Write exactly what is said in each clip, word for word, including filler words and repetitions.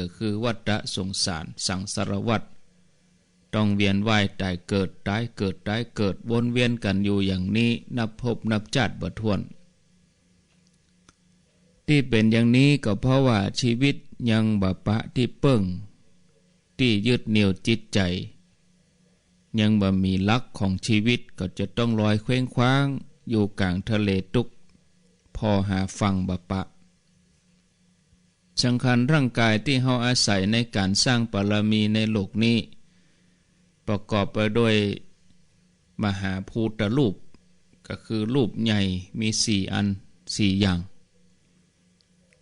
ก็คือวัฏฏะสงสาร สังสารวัฏ ต้องเวียนว่ายต๋ายเกิด ต๋ายเกิด ต๋ายเกิด วนเวียนกั๋นอยู่อย่างนี้ นับภพนับจาติบ่ถ้วน ตี้เป๋นอย่างนี้ก็เพราะว่าชีวิตยังบ่ปะตี้เปิ้ง ตี้ยึดเหนี่ยวจิตใจ๋ ยังบ่มีหลักของชีวิต ก็จะต้องลอยเคว้งคว้างอยู่ก๋างทะเลตุ๊กข์ ผ่อหาฝั่งบ่ปะ สังขารร่างก๋ายตี้เฮาอาศัยในก๋านสร้างบารมีในโลกนี้ ประกอบไปด้วยมหาภูตรูป ก็คือรูปใหญ่มีสี่อัน สี่อย่าง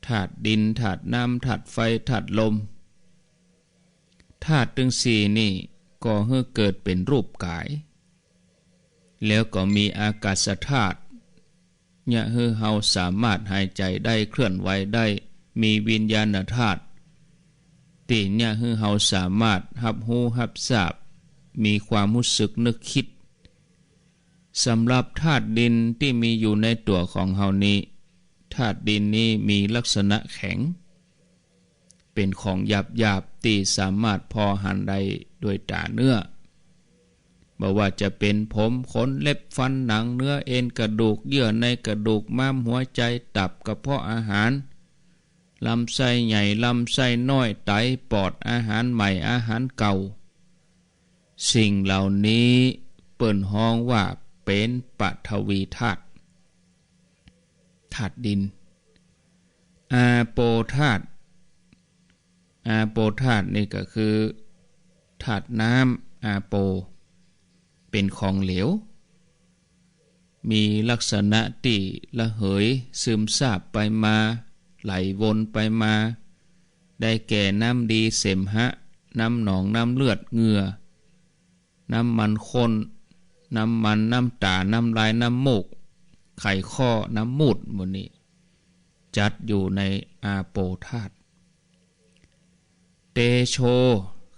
ธาตุดิน ธาตุน้ำ ธาตุไฟ ธาตุลม ธาตุตึงสี่นี่ก่อหื้อเกิดเป๋นรูปก๋าย แล้วก็มีอากาศธาตุ เยียะหื้อเฮาสามารถหายใจ๋ได้ เคลื่อนไหวได้ มีวิญญาณธาตุ ตี้เยียะหื้อเฮาสามารถฮับฮู้ฮับทราบ มีความฮู้สึกนึกกึ๊ด สำหรับธาตุดินตี้มีอยู่ในตั๋วของเฮานี้ ธาตุดินนี้มีลักษณะแข็ง เป๋นของหยาบๆ ตี้สามารถผ่อหันได้ด้วยต๋าเนื้อ บ่ว่าจะเป๋นผม ขน เล็บ ฟัน หนัง เนื้อ เอ็น กระดูก เยื่อในกระดูก ม้าม หัวใจ๋ ตับ กระเพาะอาหาร ลำไส้ใหญ่ ลำไส้น้อย ไต ปอด อาหารใหม่ อาหารเก่า สิ่งเหล่านี้เปิ้นฮ้องว่าเป๋นปฐวีธาตุ ธาตุดิน อาโปธาตุ อาโปธาตุนี่ก็คือธาตุน้ำ อาโป เป๋นของเหลว มีลักษณะตี้ระเหย ซึมซาบไปมา ไหลวนไปมา ได้แก่น้ำดี เสมหะ น้ำหนอง น้ำเลือด เหงื่อ น้ำมันข้น น้ำมัน น้ำต๋า น้ำลาย น้ำมูก ไขข้อ น้ำมูตร หมู่นี้ จัดอยู่ในอาโปธาตุ เตโช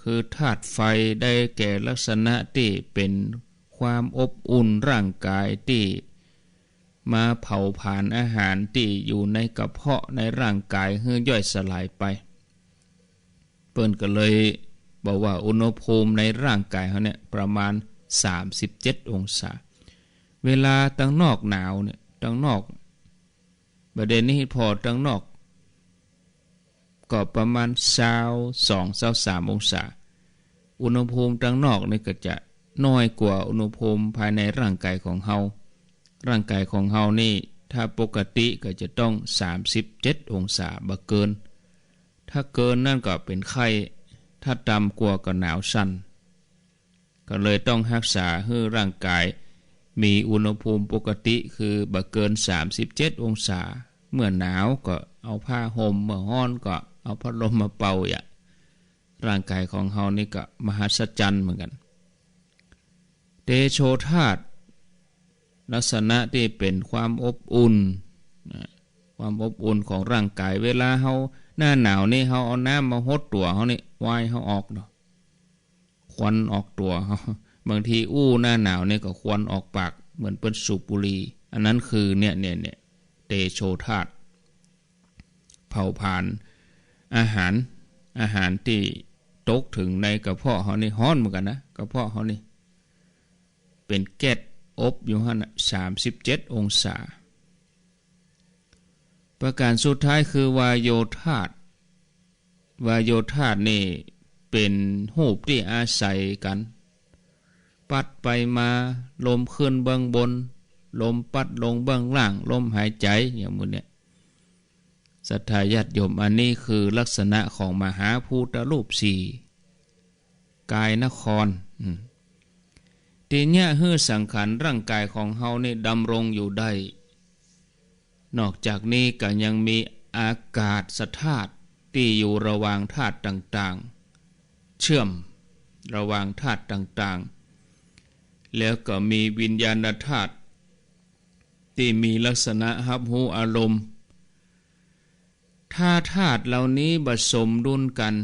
คือธาตุไฟ ได้แก่ลักษณะตี้เป๋นความอบอุ่นร่างก๋าย ตี้มาเผาผลาญอาหารตี้อยู่ในกระเพาะในร่างก๋ายหื้อย่อยสลายไป เปิ้นก็เลยบอกว่าอุณหภูมิในร่างก๋ายเฮาเนี่ยประมาณสามสิบเจ็ดองศา เวลาตังนอกหนาวเนี่ย ตังนอก บ่าเดี่ยวนี้ผ่อตังนอก ก็ประมาณซาวสอง ซาวสามองศา อุณหภูมิตังนอกนี่ก็จะน้อยกว่าอุณหภูมิภายในร่างก๋ายของเฮา ร่างก๋ายของเฮานี่ถ้าปกติก็จะต้องสามสิบเจ็ดองศา บ่เกิน ถ้าเกินนั้นก็เป๋นไข้ ถ้าต่ำกว่าก็หนาวสั่น ก็เลยต้องฮักษาหื้อร่างก๋ายมีอุณหภูมิปกติ คือบ่เกินสามสิบเจ็ดองศา เมื่อหนาวก็เอาผ้าห่ม เมื่อฮ้อนก็เอาพัดลมมาเป่า อย่า ร่างก๋ายของเฮานี่ก็มหัศจรรย์เหมือนกั๋น เตโชธาตุ ลักษณะตี้เป๋นความอบอุ่น นะ ความอบอุ่นของร่างก๋าย เวลาเฮาหน้าหนาวนี่ เฮาเอาน้ำมาหดตั๋วเฮานี่ วายเฮาออกเนาะ ควันออกตั๋วเฮา บางทีอู้หน้าหนาวนี่ก็ควันออกปาก เหมือนเปิ้นสูบบุหรี่ อันนั้นคือเนี่ย เนี่ย เนี่ย เตโชธาตุ เผาผลาญอาหาร อาหารตี้ตกเถิงในกระเพาะเฮานี่ฮ้อนเหมือนกั๋นนะ กระเพาะเฮานี่ เป๋นแก๊สอบอยู่หั้นน่ะ สามสิบเจ็ดองศา ประก๋านสุดท้ายคือวาโยธาตุ วาโยธาตุนี่เป๋นฮูปตี้อาศัยกั๋น ปั๊ดไปมา ลมขึ้นเบื้องบน ลมปั๊ดลงเบื้องล่าง ลมหายใจ๋ อย่างหมู่เนี่ย ศรัทธาญาติโยม อันนี้คือลักษณะของมหาภูตรูปสี่ กายนคร อืม ตี้เยียะหื้อสังขารร่างก๋ายของเฮานี่ดำรงอยู่ได้ นอกจากนี้ก็ยังมีอากาศธาตุตี้อยู่ระหว่างธาตุต่างๆ เชื่อมระหว่างธาตุต่างๆ แล้วก็มีวิญญาณธาตุตี้มีลักษณะฮับฮู้อารมณ์ ถ้าธาตุเหล่านี้บ่สมดุลกั๋น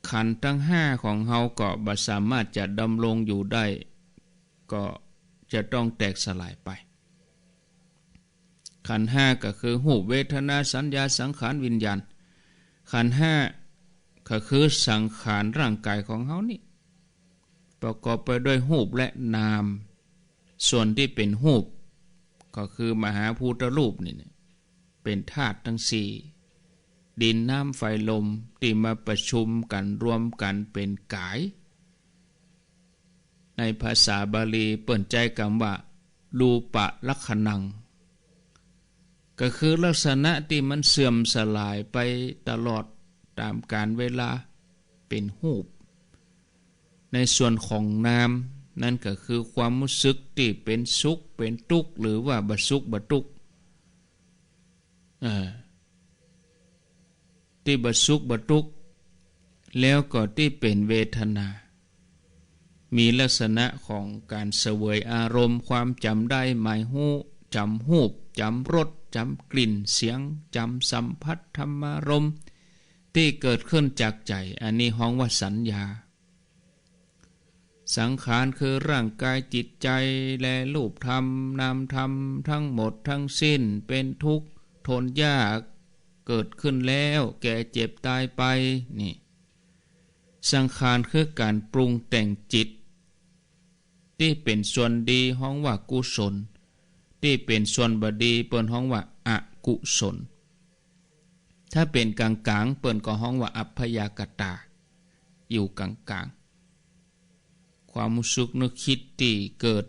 ขันธ์ตังห้าของเฮาก็บ่สามารถจะดำรงอยู่ได้ ก็จะต้องแตกสลายไป ขันธ์ห้าก็คือรูป เวทนา สัญญา สังขาร วิญญาณ ขันธ์ห้า ก็คือสังขารร่างกายของเฮานี่ ประกอบไปด้วยฮูปและนาม ส่วนตี้เป๋นฮูป ก็คือมหาภูตรูปนี่เนี่ย เป๋นธาตุตังสี่ ดิน น้ำ ไฟ ลม ตี้มาประชุมกั๋นรวมกั๋นเป๋นก๋าย ในภาษาบาลีเปิ้นใจ๊กำว่า รูปะลักขณัง ก็คือลักษณะตี้มันเสื่อมสลายไปตลอดต๋ามกาลเวลา เป๋นฮูป ในส่วนของนาม นั้นก็คือความฮู้สึกตี้เป๋นสุข เป๋นตุ๊กข์ หรือว่าบ่สุขบ่ตุ๊กข์ เอ่อ ตี้บ่สุขบ่ตุ๊กข์ แล้วก็ตี้เป๋นเวทนา มีลักษณะของก๋านเสวยอารมณ์ ความจ๋ำได้หมายฮู้ จ๋ำฮูป จ๋ำรส จ๋ำกลิ่น เสียง จ๋ำสัมผัสธรรมารมณ์ ตี้เกิดขึ้นจากใจ๋ อันนี้ฮ้องว่าสัญญา สังขารคือร่างกายจิตใจ๋ และรูปธรรมนามธรรมทั้งหมดทั้งสิ้น เป๋นทุกข์ทนยาก เกิดขึ้นแล้วแก่เจ็บต๋ายไป นี่ สังขารคือก๋านปรุงแต่งจิต ตี้เป๋นส่วนดีฮ้องว่ากุศล ตี้เป๋นส่วนบ่ดีเปิ้นฮ้องว่าอกุศล ถ้าเป๋นก๋างๆ เปิ้นก็ฮ้องว่าอัพยากตา อยู่ก๋างๆ ความฮู้สึกนึกกึ๊ดตี้เกิด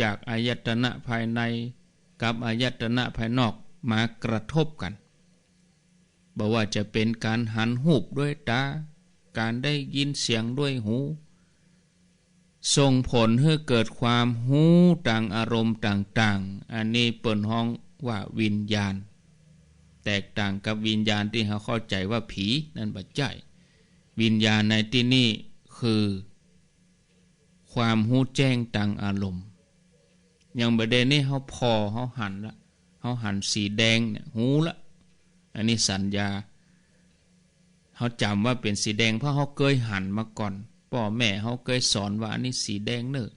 จากอายตนะภายในกับอายตนะภายนอกมากระทบกั๋น บ่ว่าจะเป๋นก๋านหันฮูปด้วยต๋า ก๋านได้ยินเสียงด้วยหู ส่งผลหื้อเกิดความฮู้ตางอารมณ์ต่างๆ อันนี้เปิ้นฮ้องว่าวิญญาณ แตกต่างกับวิญญาณตี้เฮาเข้าใจ๋ว่าผี นั้นบ่ใจ้ วิญญาณในตี้นี่คือความฮู้แจ้งตางอารมณ์ อย่างบ่าเดี่ยวนี้เฮาผ่อ เฮาหันละ เฮาหันสีแดงเนี่ย ฮู้ละ อันนี้สัญญา เฮาจ๋ำว่าเป๋นสีแดง เพราะเฮาเกยหันมาก่อน ป้อแม่เฮาเกยสอนว่าอันนี้สีแดงเน่อ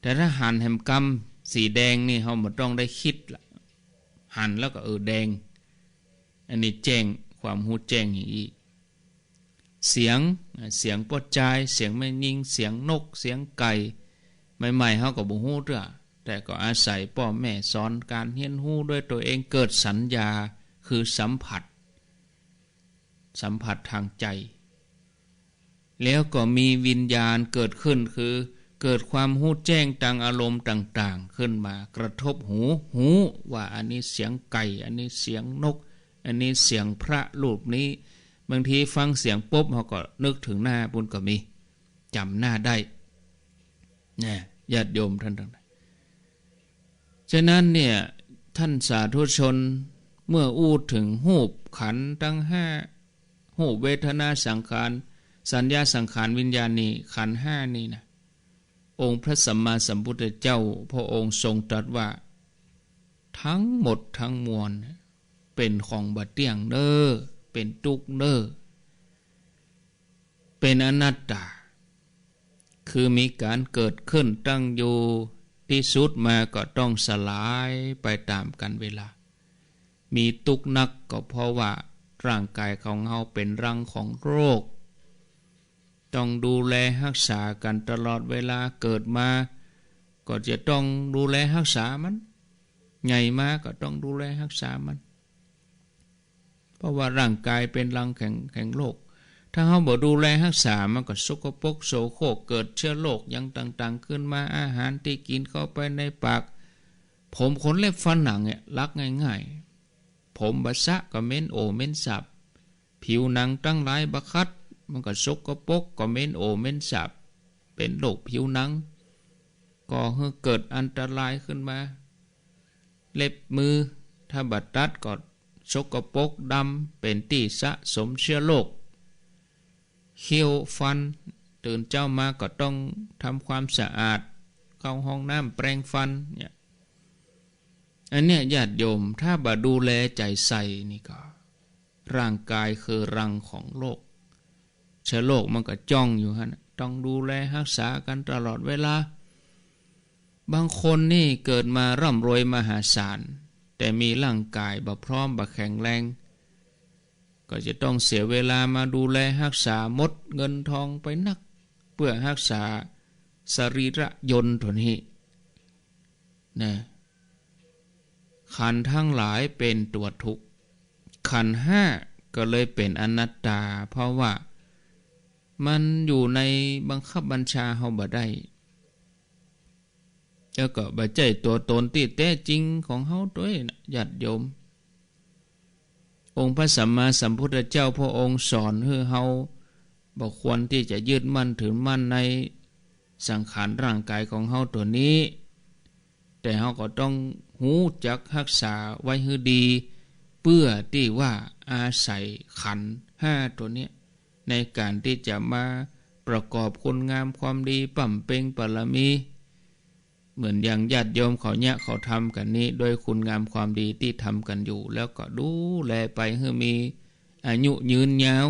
แต่ถ้าหันแหมกำสีแดงนี่ เฮาบ่ต้องได้กึ๊ดละ หันแล้วก็ เออ แดง อันนี้แจ้ง ความฮู้แจ้งอย่างอี้ เสียง เสียงป้อจาย เสียงแม่ญิง เสียงนก เสียงไก่ ใหม่ๆ เฮาก็บ่ฮู้เตื้อ แต่ก็อาศัยป้อแม่สอน ก๋านเฮียนฮู้ด้วยตั๋วเอง เกิดสัญญา คือสัมผัส สัมผัสตางใจ๋ แล้วก็มีวิญญาณเกิดขึ้น คือเกิดความฮู้แจ้งตางอารมณ์ต่างๆ ขึ้นมา กระทบหู ฮู้ว่าอันนี้เสียงไก่ อันนี้เสียงนก อันนี้เสียงพระรูปนี้ บางทีฟังเสียงปุ๊บ เฮาก็นึกเถิงหน้าปู้นก็มี จ๋ำหน้าได้ นะ ญาติโยมท่านตังหลาย ฉะนั้นเนี่ย ท่านสาธุชน เมื่ออู้เถิงฮูปขันธ์ตังห้า ฮูป เวทนา สังขาร สัญญา สังขาร วิญญาณ นี่ ขันธ์ห้านี่นะ องค์พระสัมมาสัมพุทธเจ้า พระองค์ทรงตรัสว่า ทั้งหมดทั้งมวลเป๋นของบ่เตี้ยงเน่อ เป๋นตุ๊กข์เน่อ เป๋นอนัตตา คือมีก๋านเกิดขึ้นตั้งอยู่ ตี้สุดมาก็ต้องสลายไปต๋ามกาลเวลา มีตุ๊กข์นักก็เพราะว่าร่างกายของเฮาเป๋นรังของโรค ต้องดูแลฮักษากั๋นตลอดเวลา เกิดมาก็จะต้องดูแลฮักษามัน ใหญ่มาก็ต้องดูแลฮักษามัน เพราะว่าร่างกายเป๋นรังแข็ง แข็งโรค ถ้าเฮาบ่ดูแลฮักษา มันก็สกปรกโสโครก เกิดเจื้อโรคหยังต่างๆ ขึ้นมา อาหารตี้กิ๋นเข้าไปในปาก ผม ขน เล็บ ฟัน หนัง เนี่ย หลักง่ายๆ ผมบ่สระก็เหม็นโอ่เหม็นสาบ ผิวหนังตังหลายบ่ขัด มันก็สกปรก ก็เหม็นโอ่เหม็นสาบ เป๋นโรคผิวหนัง ก่อหื้อเกิดอันตรายขึ้นมา เล็บมือ ถ้าบ่ตัดก็สกปรกดำ เป๋นตี้สะสมเจื้อโรค เขี้ยวฟัน ตื่นเจ๊ามาก็ต้องทำความสะอาด เข้าห้องน้ำแปรงฟัน เนี่ย อันเนี้ยญาติโยม ถ้าบ่ดูแลใจ๋ใส่นี่ก็ ร่างกายคือรังของโรค เจื้อโรคมันก็จ้องอยู่หั้นน่ะ ต้องดูแลฮักษากั๋นตลอดเวลา บางคนนี่เกิดมาร่ำรวยมหาศาล แต่มีร่างกายบ่พร้อม บ่แข็งแรง ก็จะต้องเสียเวลามาดูแลฮักษา หมดเงินทองไปนัก เปื้อฮักษาสรีระยนต์ตั๋วนี้ นะ ขันธ์ตังหลายเป๋นตั๋วทุกข์ ขันธ์ห้าก็เลยเป๋นอนัตตา เพราะว่ามันอยู่ในบังคับบัญชาเฮาบ่ได้ แล้วก็บ่ใจ้ตั๋วต๋นตี้แต๊จริงของเฮาตวยนะ ญาติโยม องค์พระสัมมาสัมพุทธเจ้าพระองค์สอนหื้อเฮาบ่ควรตี้จะยึดมั่นถือมั่นในสังขารร่างกายของเฮาตั๋วนี้ แต่เฮาก็ต้องฮู้จักฮักษาไว้หื้อดี เปื้อตี้ว่าอาศัยขันธ์ห้าตั๋วเนี้ย ในก๋านตี้จะมาประกอบคุณงามความดี บำเพ็ญบารมี เหมือนอย่างญาติโยมเขาเยียะเขาทำกั๋นนี้ ด้วยคุณงามความดีตี้ทำกั๋นอยู่ แล้วก็ดูแลไปหื้อมีอายุยืนยาว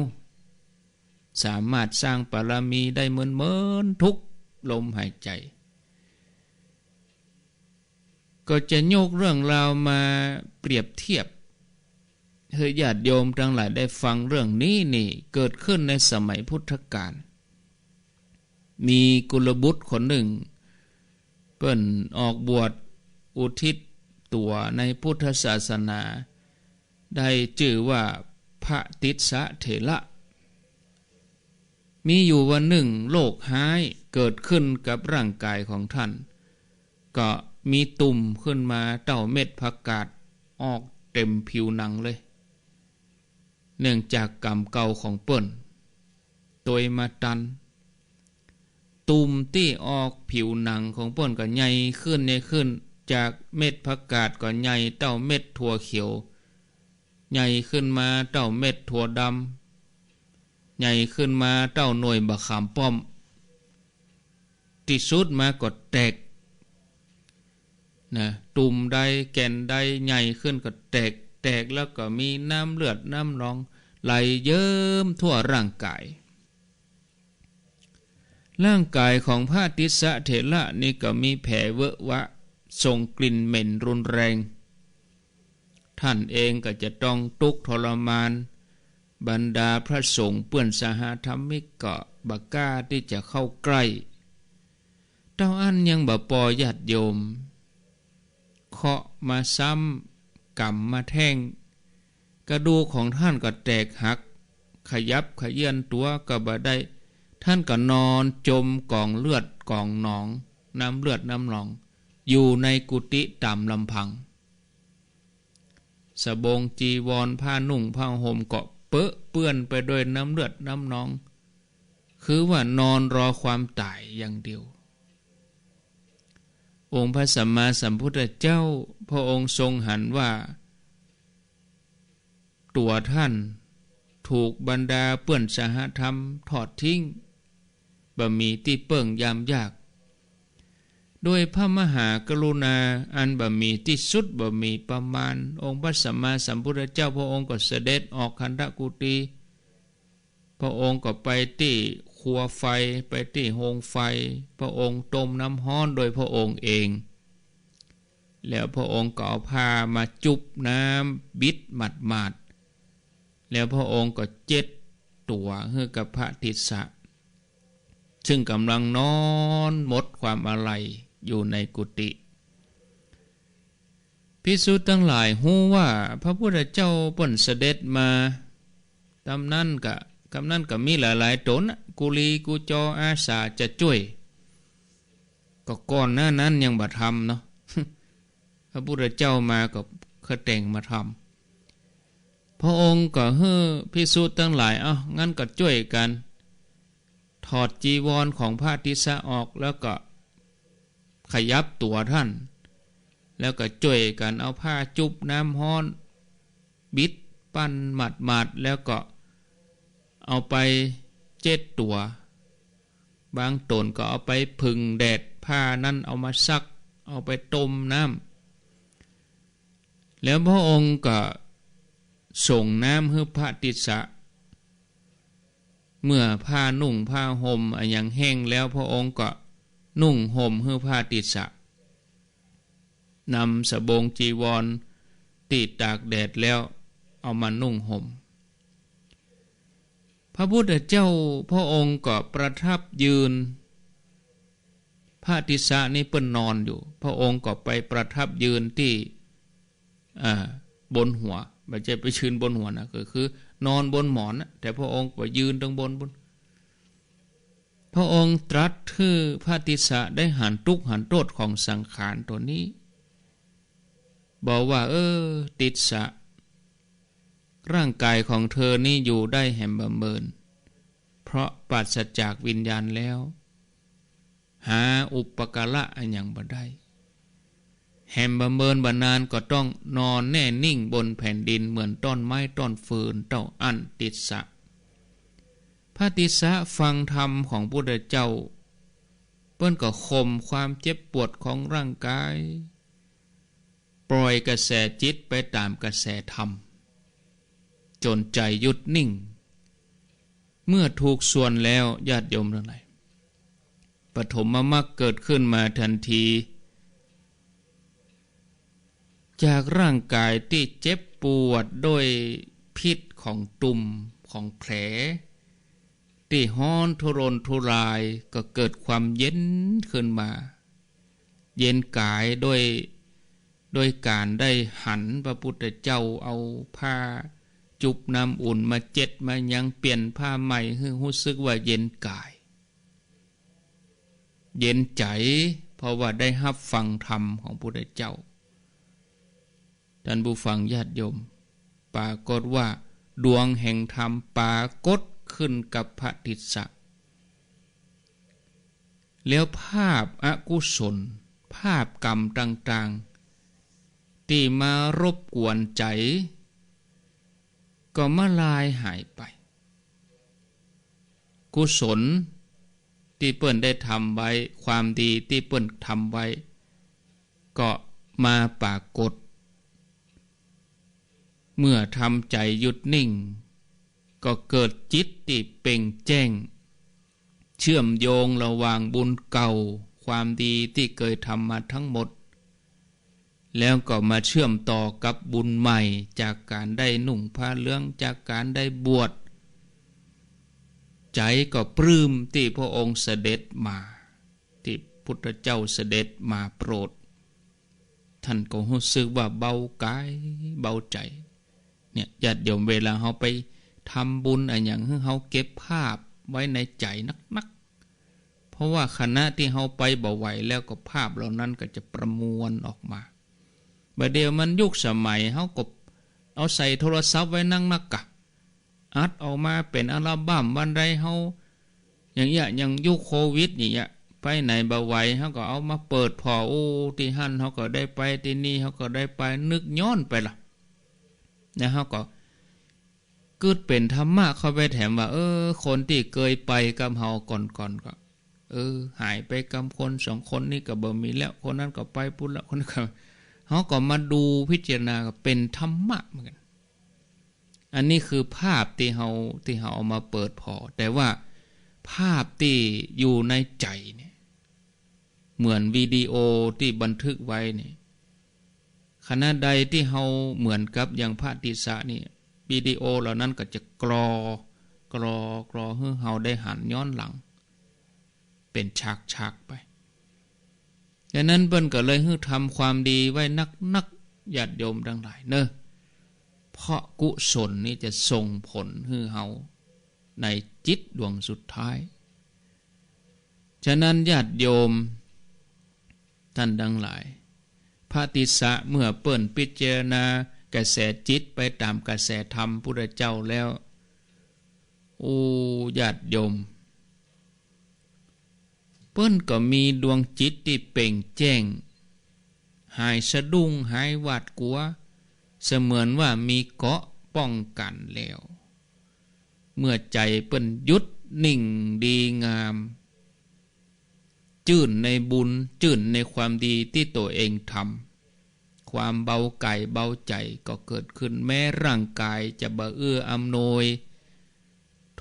สามารถสร้างบารมีได้เมินๆ ทุกลมหายใจ๋ ก็จะยกเรื่องราวมาเปรียบเทียบ หื้อญาติโยมตังหลายได้ฟัง เรื่องนี้นี่เกิดขึ้นในสมัยพุทธกาล มีกุลบุตรคนนึ่ง เปิ้นออกบวชอุทิศตั๋วในพุทธศาสนา ได้จื้อว่าพระติสสะเถระ มีอยู่วันนึ่งโรคฮ้ายเกิดขึ้นกับร่างกายของต้าน ก็มีตุ่มขึ้นมาเต้าเม็ดผักกาด ออกเต็มผิวหนังเลย เนื่องจากกรรมเก่าของเปิ้นตวยมาตัน ตุ่มตี้ออกผิวหนังของเปิ้นก็ใหญ่ขึ้น ใหญ่ขึ้น จากเม็ดผักกาดก็ใหญ่เต้าเม็ดถั่วเขียว ใหญ่ขึ้นมาเต้าเม็ดถั่วดำ ใหญ่ขึ้นมาเต้าหน่วยบะขามป้อม ตี้สุดมาก็แตก นะ ตุ่มใดแก่นใดใหญ่ขึ้นก็แตก แตกแล้วก็มีน้ำเลือดน้ำหนองไหลเยิ้มทั่วร่างกาย ร่างกายของพระติสสะเถระนี่ก็มีแผลเวอะหวะ ส่งกลิ่นเหม็นรุนแรง ต้านเองก็จะต้องตุ๊กข์ทรมาน บรรดาพระสงฆ์เปื้อนสหธรรมิกก็บ่กล้าตี้จะเข้าใกล้ เต้าอั้นยังบ่ปอ ญาติโยม เคราะห์มาซ้ำ กรรมมาแท่ง กระดูกของต้านก็แตกหัก ขยับเขยื้อนตั๋วก็บ่ได้ ต้านก็นอนจมกองเลือดกองหนอง น้ำเลือดน้ำหนอง อยู่ในกุฏิต๋ามลำพัง สบงจีวรผ้านุ่งผ้าห่มก็เปอะเปื้อนไปด้วยน้ำเลือดน้ำหนอง คือว่านอนรอความต๋ายอย่างเดียว องค์พระสัมมาสัมพุทธเจ้าพระองค์ทรงหันว่า ตั๋วต้านถูกบรรดาเปื้อนสหธรรมทอดทิ้ง บ่มีตี้เปิ้งยามยาก ด้วยพระมหากรุณาอันบ่มีตี้สุดบ่มีประมาณ องค์พระสัมมาสัมพุทธเจ้าพระองค์ก็เสด็จออกคันธกุฏิ พระองค์ก็ไปตี้ครัวไฟ ไปตี้โฮงไฟ พระองค์ต้มน้ำฮ้อนโดยพระองค์เอง แล้วพระองค์ก็เอาผ้ามาจุบน้ำบิดหมาดๆ แล้วพระองค์ก็เจ็ดตั๋วหื้อกับพระติสสะ ซึ่งก่ำลังนอนหมดความอาลัยอยู่ในกุฏิ ภิกษุตังหลายฮู้ว่าพระพุทธเจ้าเปิ้นเสด็จมา ต๋ามนั้นก็ กำนั้นก็มีหลายๆ ต๋นน่ะ กุลีกุจออาสาจะจ้วย ก็ก่อนหน้านั้นยังบ่ทำเนาะ พระพุทธเจ้ามาก็ค่อยแต่งมาทำ พระองค์ก็หื้อภิกษุตังหลาย เอ้า งั้นก็จ้วยกั๋น ถอดจีวรของพระติสสะออก แล้วก็ขยับตั๋วต้าน แล้วก็จ้วยกั๋นเอาผ้าจุบน้ำฮ้อน บิดปั้นหมาดๆ แล้วก็เอาไปเจ็ดตั๋ว บางต๋นก็เอาไปผึ่งแดด ผ้านั้นเอามาซัก เอาไปต้มน้ำ แล้วพระองค์ก็สรงน้ำหื้อพระติสสะ เมื่อผ้านุ่งผ้าห่มอะหยังแห้งแล้ว พระองค์ก็นุ่งห่มหื้อพระติสสะ นำสบงจีวรตี้ตากแดดแล้วเอามานุ่งห่ม พระพุทธเจ้าพระองค์ก็ประทับยืน พระติสสะนี่เปิ้นนอนอยู่ พระองค์ก็ไปประทับยืนตี้ อ่า บนหัว บ่ใจ้ไปยืนบนหัวนะ ก็คือนอนบนหมอนนะ แต่พระองค์ก็ยืนตรงบน บน พระองค์ตรัสหื้อพระติสสะได้หันตุ๊กข์หันโต้ษของสังขารตั๋วนี้ บอกว่า เออ ติสสะ ร่างกายของเธอนี้อยู่ได้แหมบ่เมิน เพราะปราศจากวิญญาณแล้ว หาอุปการะอะหยังบ่ได้ แหมบ่เมินบ่นานก็ต้องนอนแน่นิ่งบนแผ่นดินเหมือนต้อนไม้ต้อนฟืนเต้าอั้น ติสสะ พระติสสะฟังธรรมของพุทธเจ้า เปิ้นก็ข่มความเจ็บปวดของร่างกาย ปล่อยกระแสจิตไปต๋ามกระแสธรรม จ๋นใจ๋หยุดนิ่ง เมื่อถูกส่วนแล้ว ญาติโยมตังหลาย ปฐมมรรคเกิดขึ้นมาทันที จากร่างกายตี้เจ็บปวดด้วยพิษของตุ่มของแผล ตี้ฮ้อนทุรนทุราย ก็เกิดความเย็นขึ้นมา เย็นกายด้วย ด้วยก๋านได้หันพระพุทธเจ้าเอาผ้าจุบน้ำอุ่นมาเจ็ดมาหยัง เปลี่ยนผ้าใหม่หื้อฮู้สึกว่าเย็นกาย เย็นใจ๋ เพราะว่าได้ฮับฟังธรรมของพุทธเจ้า ท่านผู้ฟังญาติโยม ปรากฏว่าดวงแห่งธรรมปรากฏขึ้นกับพระติสสะ แล้วภาพอกุศล ภาพกรรมต่างๆ ตี้มารบกวนใจ๋ ก็มาลายหายไป กุศลตี้เปิ้นได้ทำไว้ ความดีตี้เปิ้นทำไว้ ก็มาปรากฏ เมื่อทำใจ๋หยุดนิ่ง ก็เกิดจิตตี้เป่งแจ้ง เชื่อมโยงระหว่างบุญเก่า ความดีตี้เกยทำมาทั้งหมด แล้วก็มาเชื่อมต่อกับบุญใหม่ จากก๋านได้นุ่งผ้าเหลือง จากก๋านได้บวช ใจ๋ก็ปลื้มตี้พระองค์เสด็จมา ตี้พุทธเจ้าเสด็จมาโปรด ท่านก็ฮู้สึกว่าเบากายเบาใจ๋ เนี่ย ญาติโยม เวลาเฮาไปทำบุญอะหยัง หื้อเฮาเก็บภาพไว้ในใจ๋นักๆ เพราะว่าขณะตี้เฮาไปบ่ไหวแล้ว ก็ภาพเหล่านั้นก็จะประมวลออกมา บ่าเดี่ยวมันยุคสมัย เฮาก็เอาใส่โทรศัพท์ไว้นักๆ กะ อัดออกมาเป๋นอัลบั้ม วันใดเฮา อย่างเงี้ย อย่างยุคโควิดอย่างเงี้ย ไปไหนบ่ไหว เฮาก็เอามาเปิดผ่อ โอ้ ตี้หั้นเฮาก็ได้ไป ตี้นี่เฮาก็ได้ไป นึกย้อนไปละ แล้วเฮาก็กึ๊ดเป๋นธรรมะเข้าไปแถมว่า เออ คนตี้เกยไปกับเฮาก่อนๆ ก็ เออ หายไปกำคนสองคน นี่ก็บ่มีแล้ว คนนั้นก็ไปปู้นแล้ว คนนั้นก็ เฮาก็มาดูพิจารณา ก็เป๋นธรรมะเหมือนกั๋น อันนี้คือภาพตี้เฮา ตี้เฮาเอามาเปิดผ่อ แต่ว่าภาพตี้อยู่ในใจ๋เนี่ย เหมือนวิดีโอตี้บันทึกไว้เนี่ย ขณะใดตี้เฮาเหมือนกับอย่างพระติสสะนี่ วิดีโอเหล่านั้นก็จะกรอ กรอ กรอ หื้อเฮาได้หันย้อนหลัง เป๋นฉากๆ ไป ฉะนั้นเปิ้นก็เลยหื้อทำความดีไว้นักๆ ญาติโยมตังหลายเนาะ เพราะกุศลนี่จะส่งผลหื้อเฮาในจิตดวงสุดท้าย ฉะนั้นญาติโยมท่านตังหลาย พระติสสะเมื่อเปิ้นพิจารณากระแสจิตไปต๋ามกระแสธรรมพุทธเจ้าแล้ว โอ้ ญาติโยม เปิ้นก็มีดวงจิตตี้เป่งแจ้ง หายสะดุ้ง หายหวาดกลัว เสมือนว่ามีเกราะป้องกั๋นแล้ว เมื่อใจ๋เปิ้นหยุดนิ่งดีงาม จื้นในบุญ จื้นในความดีตี้ตั๋วเองทำ ความเบากายเบาใจ๋ก็เกิดขึ้น แม้ร่างกายจะบ่เอื้ออำนวย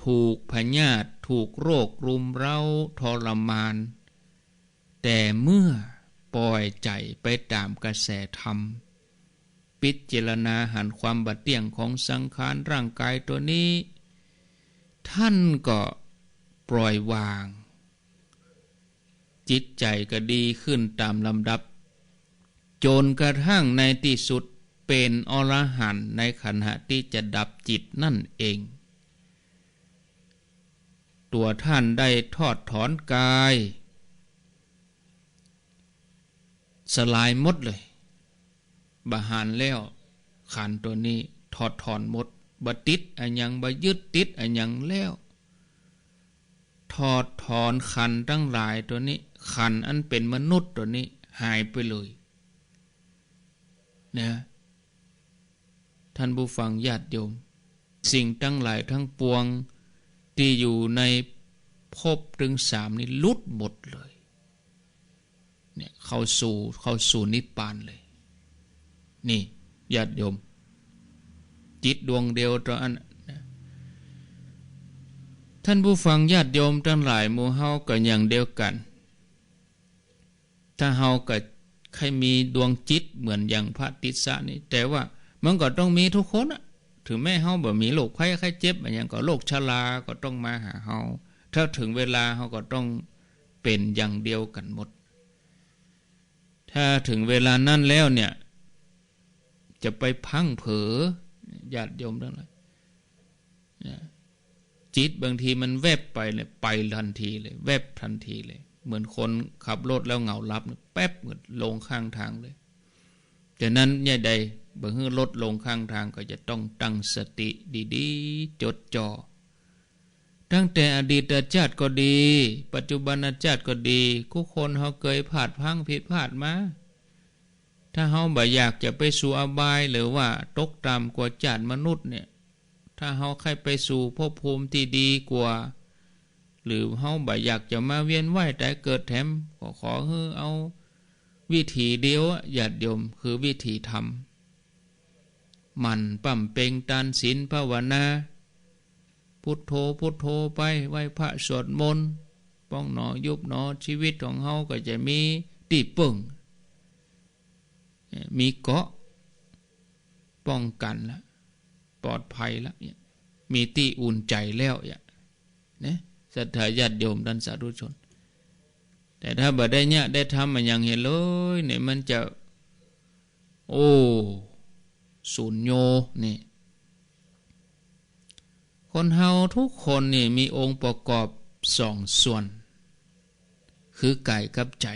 ถูกพยาธิ ถูกโรครุมเร้าทรมาน แต่เมื่อปล่อยใจ๋ไปต๋ามกระแสธรรม พิจารณาหันความบ่เตี้ยงของสังขารร่างกายตั๋วนี้ เถ ท่านก็ปล่อยวาง จิตใจ๋ก็ดีขึ้นต๋ามลำดับ จ๋นกระทั่งในตี้สุดเป๋นอรหันต์ในขณะตี้จะดับจิตนั่นเอง ตั๋วท่านได้ถอดถอนก๋าย สลายหมดเลย บ่หันแล้ว ขันธ์ตั๋วนี้ถอดถอนหมด บ่ติดอะหยัง บ่ยึดติดอะหยังแล้ว ถอดถอนขันธ์ตังหลายตั๋วนี้ ขันธ์อันเป๋นมนุษย์ตั๋วนี้หายไปเลย นะ ท่านผู้ฟังญาติโยม สิ่งตังหลายตังปวงตี้อยู่ในภพตึงสามนี้หลุดหมดเลย เนี่ย เข้าสู่ เข้าสู่นิพพานเลย นี่ ญาติโยม จิตดวงเดียวเต้าอั้นนะ ท่านผู้ฟังญาติโยมตังหลาย หมู่เฮาก็อย่างเดียวกั๋น ถ้าเฮาก็ใค่มีดวงจิตเหมือนอย่างพระติสสะนี่ แต่ว่ามันก็ต้องมีทุกคนอะ ถึงแม้เฮาบ่มีโรคภัยไข้เจ็บอะหยัง ก็โรคชราก็ต้องมาหาเฮา ถ้าถึงเวลาเฮาก็ต้องเป๋นอย่างเดียวกั๋นหมด ถ้าถึงเวลานั้นแล้วเนี่ย จะไปพลั้งเผลอ ญาติโยมตังหลาย นะ จิตบางทีมันแวบไปเลย ไปตันทีเลย แวบตันทีเลย เหมือนคนขับรถแล้วเหงาหลับเนี่ย แป๊บก็ลงข้างตางเลย ฉะนั้นเยียะใด บ่หื้อรถลงข้างตาง ก็จะต้องตั้งสติดีๆ จดจ่อ ตั้งแต่อดีตชาติก็ดี ปัจจุบันชาติก็ดี กู้คนเฮาเกยพลาดพลั้งผิดพลาดมา ถ้าเฮาบ่อยากจะไปสู่อบาย หรือว่าตกต่ำกว่าชาติมนุษย์เนี่ย ถ้าเฮาใค่ไปสู่ภพภูมิตี้ดีกว่า หรือเฮาบ่อยากจะมาเวียนว่ายต๋ายเกิดแถม ก็ขอหื้อเอาวิธีเดียวอะ ญาติโยม คือวิธีธรรม หมั่นบำเพ็ญตานศีลภาวนา พุทโธ พุทโธไป ไหว้พระสวดมนต์ ป้องหนอยุบหนอ ชีวิตของเฮาก็จะมีตี้เปิ้ง เอ่อ มีเกราะป้องกั๋นละ ปลอดภัยละเนี่ย มีตี้อุ่นใจ๋แล้วเนี่ย นะ ศรัทธาญาติโยมต้านสาธุชน แต่ถ้าบ่ได้เยียะได้ทำอะหยังเหียเลยเนี่ย มันจะ โอ้ สูญโญ นี่ คนเฮาทุกคนนี่มีองค์ประกอบสองส่วน คือกายกับใจ๋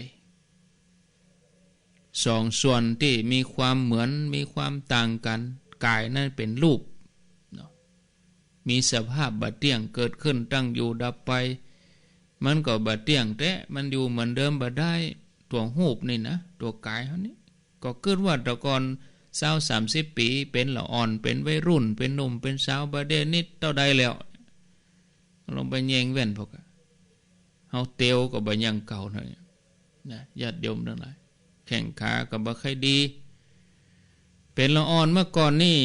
สองส่วนตี้มีความเหมือน มีความต่างกั๋น กายนั้นเป๋นรูปเนาะ มีสภาพบ่เตี้ยง เกิดขึ้น ตั้งอยู่ ดับไป มันก็บ่เตี้ยงแต๊ มันอยู่เหมือนเดิมบ่ได้ ตั๋วรูปนี่นะ ตั๋วกายเฮานี่ ก็กึ๊ดว่าแต่ก่อนซาวสามสิบปี๋ เป๋นละอ่อน เป๋นวัยรุ่น เป๋นหนุ่ม เป๋นสาว บ่าเดี่ยวนี้เต้าใดแล้ว ลองไปแยงแว่นพวกอะ เฮาเตียวก็บ่ยังเก่าหน้อย นะ ญาติโยมตังหลาย แข้งขาก็บ่ค่อยดี เป๋นละอ่อนเมื่อก่อนนี่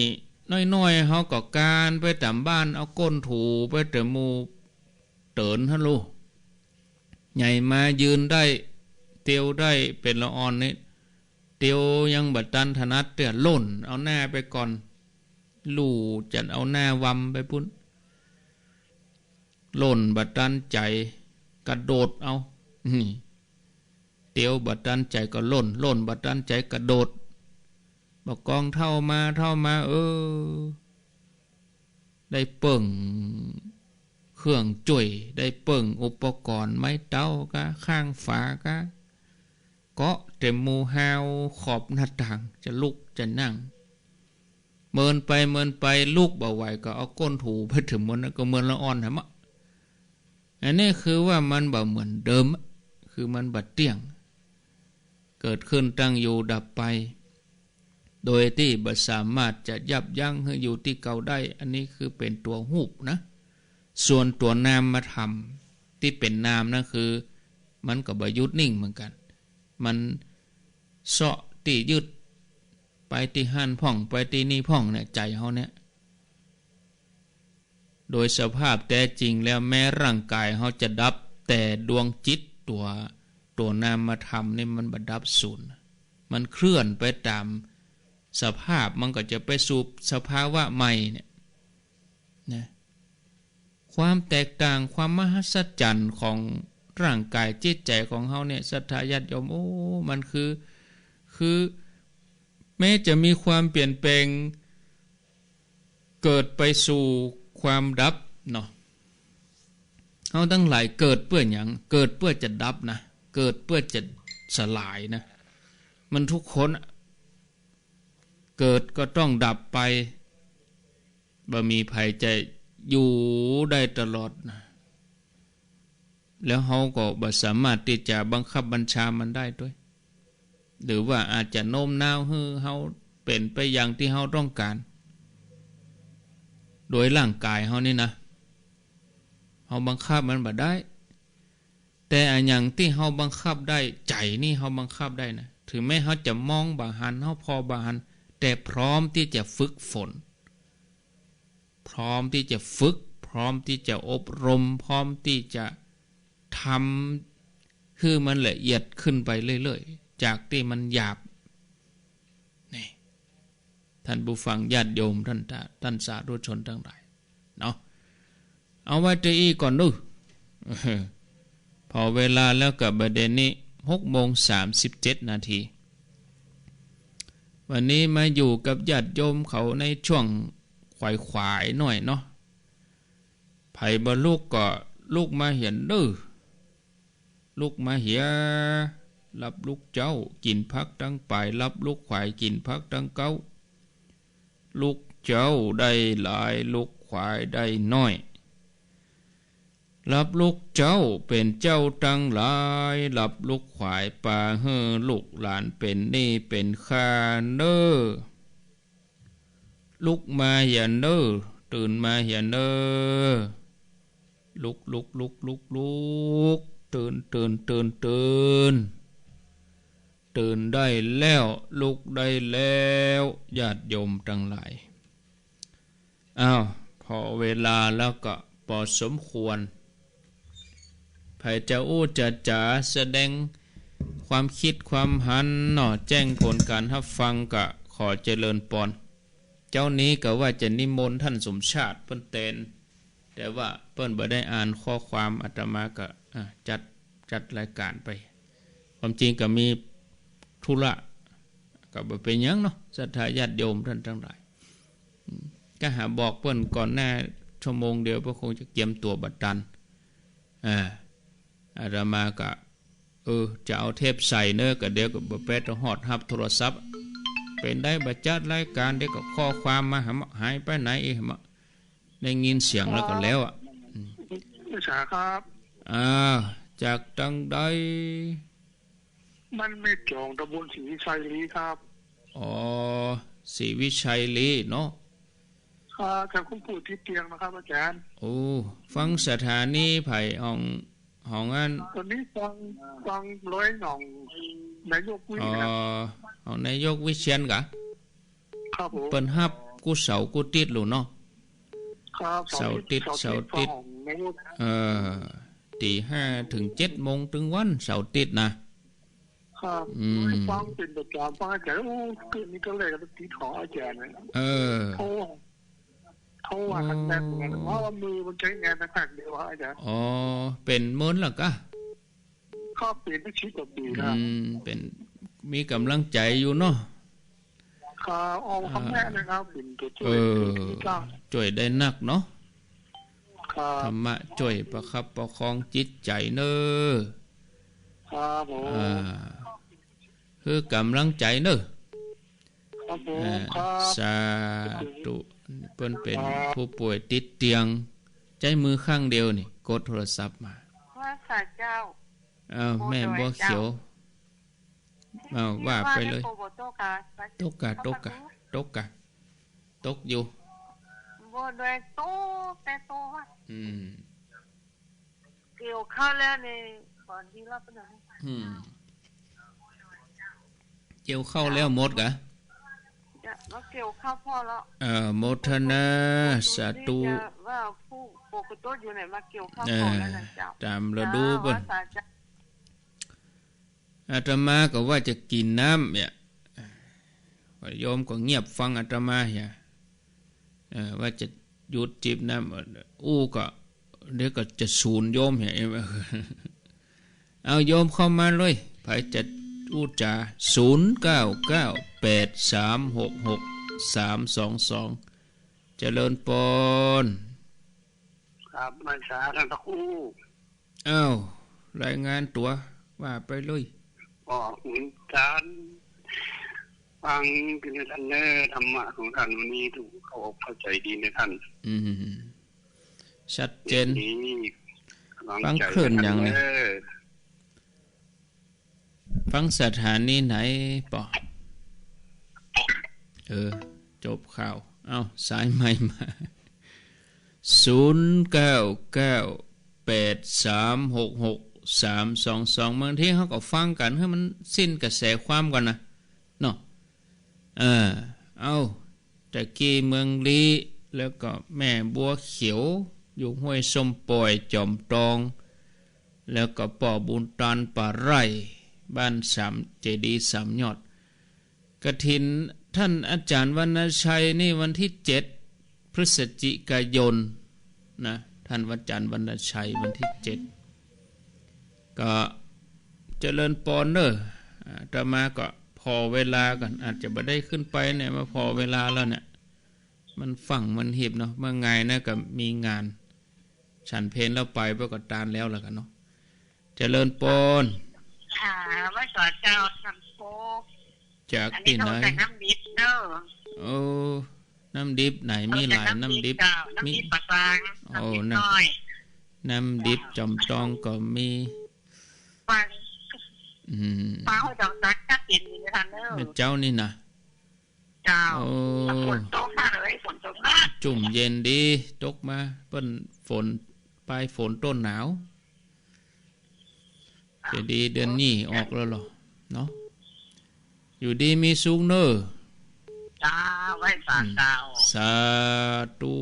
น้อยๆ เฮาก็คลานไปต๋ามบ้าน เอาก้นถูไปตะหมู่เตินหั้นลูก ใหญ่มายืนได้ เตียวได้ เป๋นละอ่อนนี่ เตียวยังบ่ตันถนัดเตื้อ ล่น เอาหน้าไปก่อน ลู่จั่นเอาหน้าวำไปปู๊น ล่นบ่ตันใจ๋ กระโดดเอา อืม เตียวบ่ตันใจ๋ก็ล่น ล่นบ่ตันใจ๋กระโดด บ่ากองเฒ่ามา เฒ่ามา เออ ได้เปิ้งเครื่องจ้วย ได้เปิ้งอุปกรณ์ ไม้เต๊ากา ข้างฝากา เกาะเต๋มหมู่ฮาวขอบหน้าต่าง จะลุกจะนั่ง เมินไปเมินไป ลุกบ่ไหวก็เอาก้นถูไปเถิงหมด ก็เหมือนละอ่อนหั้นมะ อันนี้คือว่ามันบ่เหมือนเดิม คือมันบ่เตี้ยง เกิดขึ้น ตั้งอยู่ ดับไป โดยตี้บ่สามารถจะยับยั้งหื้ออยู่ตี้เก่าได้ อันนี้คือเป๋นตั๋วฮูปนะ ส่วนตั๋วนามธรรมตี้เป๋นนามนั้นคือ มันก็บ่หยุดนิ่งเหมือนกั๋น มันเซาะตี้ยึด ไปตี้หั้นพ่อง ไปตี้นี่พ่องเนี่ย ใจ๋เฮาเนี่ย โดยสภาพแต๊จริงแล้ว แม้ร่างกายเฮาจะดับ แต่ดวงจิตตั๋ว ตั๋วนามธรรมนี่มันบ่ดับสูญ มันเคลื่อนไปต๋ามสภาพ มันก็จะไปสู่สภาวะใหม่เนี่ย นะ ความแตกต่าง ความมหัศจรรย์ของร่างกายจิตใจ๋ของเฮาเนี่ย ศรัทธาญาติโยม โอ้ มันคือ คือ แม้จะมีความเปลี่ยนแปลง เกิดไปสู่ความดับเนาะ เฮาตังหลายเกิดเปื้อหยัง เกิดเปื้อจะดับนะ เกิดเปื้อจะสลายนะ มันทุกคนอะ เกิดก็ต้องดับไป บ่มีใผจะอยู่ได้ตลอดนะ แล้วเฮาก็บ่สามารถตี้จะบังคับบัญชามันได้ตวย หรือว่าอาจจะโน้มน้าวหื้อเฮาเป๋นไปอย่างตี้เฮาต้องก๋าน โดยร่างกายเฮานี่นะ เฮาบังคับมันบ่ได้ แต่อะหยังตี้เฮาบังคับได้ ใจ๋นี่เฮาบังคับได้นะ ถึงแม้เฮาจะมองบ่หัน เฮาผ่อบ่หัน แต่พร้อมตี้จะฝึกฝน พร้อมตี้จะฝึก พร้อมตี้จะอบรม พร้อมตี้จะทำหื้อมันละเอียดขึ้นไปเรื่อยๆ จากตี้มันหยาบ นี่ ท่านผู้ฟังญาติโยม ท่าน ท่านสาธุชนตังหลายเนาะ เอาไว้เต้าอี้ก่อนเนาะ ผ่อเวลาแล้วก็บ่าเดี่ยวนี้หกโมงสามสิบเจ็ดนาที วันนี้มาอยู่กับญาติโยมเขาในช่วงขวายๆ หน้อยเนาะ ใผบ่ลุกก็ลุกมาเหียเน่อ ลุกมาเหีย รับลุกเจ๊า กิ๋นผักตังป๋าย รับลุกขวาย กิ๋นผักตังเก๊า ลุกเจ๊าได้หลาย ลุกขวายได้น้อย รับลุกเจ๊าเป๋นเจ้าตังหลาย รับลุกขวายปาหื้อลูกหลานเป๋นหนี้เป๋นค่าเน่อ ลุกมาเหียเน่อ ตื่นมาเหียเน่อ ลุก ลุก ลุก ลุก ลุก ตื่น ตื่น ตื่น ตื่น ตื่นได้แล้ว ลุกได้แล้ว ญาติโยมตังหลาย อ้าว ผ่อเวลาแล้วก็ปอสมควร ใผจะอู้จะจ๋าแสดงความกึ๊ดความหันเนาะ แจ้งผลก๋านฮับฟังก็ขอเจริญปอน เจ๊านี้ก็ว่าจะนิมนต์ท่านสมชาติเปิ้นแตน แต่ว่าเปิ้นบ่ได้อ่านข้อความ อาตมาก็ อ่ะ จัด จัดรายก๋านไป ความจริงก็มีธุระ ก็บ่เป๋นหยังเนาะ ศรัทธาญาติโยมท่านตังหลาย อืม ก็หาบอกเปิ้นก่อนหน้าชั่วโมงเดียว เปิ้นคงจะเกียมตั๋วบ่ตัน อ่า อาตมาก็ เออ จะเอาเทปใส่เน่อ ก็เดี๋ยวก็บ่แป๊ดฮอดฮับโทรศัพท์ เป๋นได้บ่จัดรายก๋าน เดี๋ยวก็ข้อความมาหา หายไปไหนอีก ได้ยินเสียงแล้วก็แล้วอ่ะ อืม สาครับ อ่า จากตังใด บ้านแม่จอง ตำบลศรีวิชัยลีครับ อ๋อ ศรีวิชัยลีเนาะ ครับ จากคุณปู่ติดเตียงนะครับอาจารย์ โอ้ ฟังสถานีใผ ของ ของอัน ต๋อนนี้ฟัง ฟังร้อยหนองนายกวิ อ๋อ ครับ ของนายกวิเชียรกะ ครับผม เปิ้นฮับกู้เสาร์กู้ติ๊ดลูกเนาะ ครับ เสาร์ติ๊ด เสาร์ติ๊ด เสาร์ติ๊ด ฟังของนายก เออ ตีห้าเถิงเจ็ดโมงตึงวันเสาร์ติ๊ดนะ ครับ อืม ฟังเป๋นประจ๋ำ ฟังอาจารย์ โอ้ เกิดนี้ก็เลยก็ติดของอาจารย์นะ เออ โอ้ เขาว่ากันแบบนั้น อ๋อ เพราะว่ามือมันใจ๊งานหนักๆ เดี๋ยวอะอาจารย์ อ๋อ เป๋นเมินแล้วกะ ก็เป๋นมาสิบกว่าปี๋แล้ว อืม เป๋น มีก๋ำลังใจ๋อยู่เนาะ ครับ เอา อ่า คำแนะนำนะครับ เป๋นตั๋วจ้วย เออ เป๋นตั๋วจ้วย จ้วยได้นักเนาะ ครับ ธรรมะจ้วยประคับประคองจิตใจ๋เน่อ ครับผม อ่า หื้อก๋ำลังใจ๋เน่อ ครับผม อ่า ครับ สาธุ เปิ้นเป๋น ครับ ผู้ป่วยติดเตียง ใจ๊มือข้างเดียวนี่ กดโทรศัพท์มา ว่าสาเจ้า อ้าว แม่บัวเขียว อ้าว ว่าไปเลย ตกกะ ตกกะ ตกกะ ตกอยู่ บ่ได้ตก แต่ตกอะ อืม เกี่ยวข้าวแล้วนี่ ก่อนดีแล้วปะเนี่ย อืม เกี่ยวข้าวแล้วหมดกะ จะมาเกี่ยวข้าวพ่อแล้ว เอ่อ โมทนา สาธุ จะว่าผู้ปกติอยู่ไหนมาเกี่ยวข้าวพ่อแล้วนะเจ้า เออ ต๋ามฤดูเปิ้น เจ้า ว่าสาเจ้า อาตมาก็ว่าจะกิ๋นน้ำเนี่ย โยมก็เงียบฟังอาตมาเหีย เออ ว่าจะหยุดจิบน้ำ อู้ก็ เดี๋ยวก็จะสูญโยมเหีย เอาโยมเข้ามาเลย ใผจะอู้จ๋า ศูนย์เก้าเก้าแปดสามหกหกสามสองสอง เจริญปอน ครับ ไหว้สาต้านพระครู อ้าว รายงานตั๋ว ว่าไปเลย ก็เหมือนกั๋น ฟังอยู่นะต้านเน่อ ธรรมะของต้านวันนี้ถูกเข้าอกเข้าใจ๋ดีนะต้าน อืม ชัดเจน ดี ฟังคลื่นหยังเนี่ย กำลังใจ๋นะต้านเน่อ ฟังสถานีไหนปอ เออ จบข่าว เอ้า สายใหม่มา ศูนย์เก้าเก้าแปดสามหกหกสามสองสอง บางทีเฮาก็ฟังกั๋นหื้อมันสิ้นกระแสความก่อนนะ เนาะ เออ เอ้า ตะกี้เมืองลี้ แล้วก็แม่บัวเขียว อยู่ห้วยส้มป่อย จอมตอง แล้วก็ป้อบุญตานป่าไร่ บ้านสาม เจดีย์สามยอด กฐินต้านอาจ๋ารย์วรรณชัยนี่วันตี้เจ็ดพฤศจิกายนนะ ต้านอาจ๋ารย์วรรณชัยวันตี้เจ็ด ก็เจริญปอนเน่อ อาตมาก็ผ่อเวลาก่อน อาจจะบ่ได้ขึ้นไปเนี่ย มาผ่อเวลาแล้วเนี่ย มันฟั่งมันหีบเนาะ เมื่อไงนะก็มีงาน ฉันเพลแล้วไป เปิ้นก็ตานแล้วล่ะกั๋นเนาะ เจริญปอน ค่ะ ไหว้สาเจ้าต้านพระครู จากตี้ไหน อันนี้โทรจากน้ำดิบเน่อ โอ้ น้ำดิบไหน มีหลายน้ำดิบ โทรจากน้ำดิบเจ้า น้ำดิบ มี ป่าซาง โอ้ น้ำดิบ น้ำ น้ำดิบ เจ้า จอมตองก็มี ฟัง อืม ฟังห้วยจอมสัก ชัดเจนดีนะต้านเน่อ แม่เจ้านี่นะ เจ้า โอ้ ฝนตกมาเลย ฝนตกมา จุ่มเย็นดี ตกมา เปิ้นฝน ปลายฝนต้นหนาว จะดี เดือนนี้ออกแล้วเหรอ เนาะ อยู่ดีมีสุขเน่อ เจ้า ไหว้สาเจ้า อืม สาธุ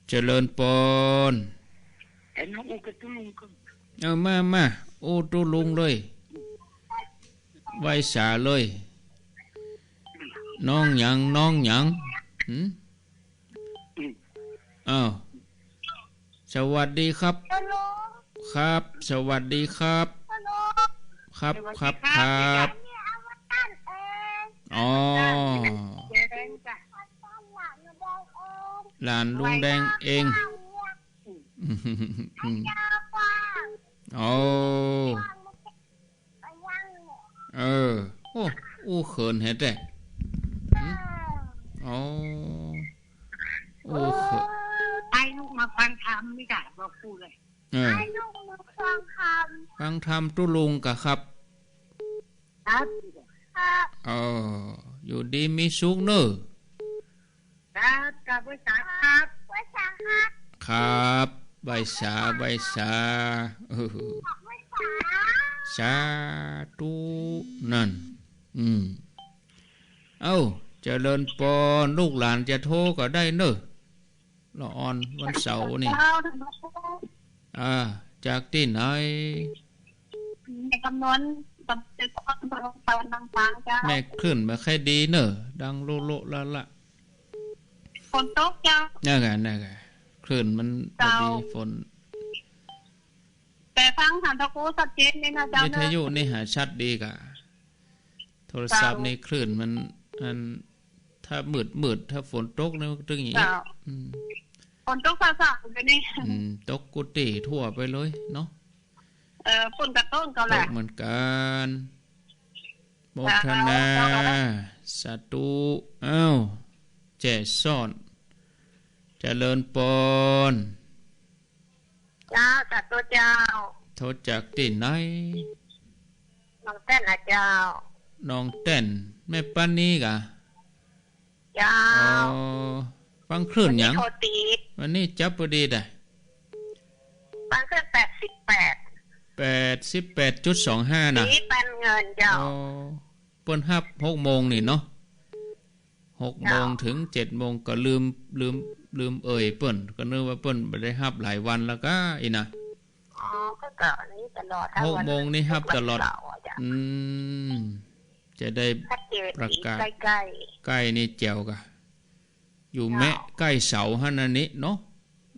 เจริญปอน เอ็นอู้กับตุ๊ลุงก่อน เอามา มา อู้ตุ๊ลุงเลย ไหว้สาเลย น้องหยัง น้องหยัง หืม อืม อ้าว สวัสดีครับ ฮัลโหล ครับ สวัสดีครับ ฮัลโหล ครับ สวัสดีครับ ครับ ครับ นี่เอามาตั้งเอง อ๋อ เดี๋ยวเดินจ้ะ หลานลุงแดงเอง อืม โอ้ เออ โอ้ อู้เขินแฮะแต๊ หืม อ๋อ อู้เขิน ไอ้ลูกมาฟังธรรมนี่กะ บอกครูเลย เออ ไอ้ลูกมาฟังธรรม ฟังธรรมตุ๊ลุงกะครับ ครับ ครับ เออ อยู่ดีมีสุขเน่อ ครับ ครับ ไหว้สาครับ ไหว้สาครับ ครับ ไหว้สา ไหว้สา เออ ไหว้สา สาธุ นั่น อืม เอ้า เจริญปอน ลูกหลานจะโทรก็ได้เน่อ ละอ่อน วันเสาร์นี่ เจ้า อ่า จากตี้ไหน แม่คำนวณ ตำบลตะกอน อำเภอหนองตาล ลำปางเจ้า แม่คลื่นบ่ค่อยดีเน่อ ดังโละโละละละ ฝนตกเจ้า นั่นไง นั่นไง คลื่นมันบ่ดี เจ้า ฝน แต่ฟังต้านพระครูชัดเจนนี่นะเจ้า วิทยุนี่หาชัดดีก่า โทรศัพท์ เจ้า นี่คลื่นมัน อัน ถ้ามืดๆ ถ้าฝนตกนี่มันตึงอย่างเงี้ย เจ้า อืม ฝนตกซาๆ อยู่นี่ อืม ตกกู้ตี้ทั่วไปเลยเนาะ เออ ฝนก็ตกก็แหละ ตกเหมือนกั๋น โมทนา เจ้า สาธุ อ้าว แจ้ซ้อน เจริญปอน เจ้า สาธุเจ้า โทรจากตี้ไหน หนองแต้นนะเจ้า หนองแต้น แม่ปานีก่า เจ้า อ๋อ ฟังคลื่นหยัง วันนี้โทรติด วันนี้จับพอดีได้ ฟังคลื่นแปดสิบแปด แปดสิบแปดจุดสองห้า นะ สีปันเงินเจ้า อ๋อ เปิ้นฮับหกโมงนี่เนาะ หกโมง เจ้า เถิงเจ็ดโมง ก็ลืม ลืม ลืมเอ่ยเปิ้น ก็นึกว่าเปิ้นบ่ได้ฮับหลายวันแล้วก้า อี้นะ อ๋อ ก็ ก็นี่ตลอด หกโมงนี่ฮับตลอด วันเสาร์อะเจ้า อืม จะได้ ชัดเจน ประกาศ ใก้ๆ ใก้นี่แจ๋วก่า อยู่ เจ้า แมะใก้เสาหั้นอันนี้เนาะ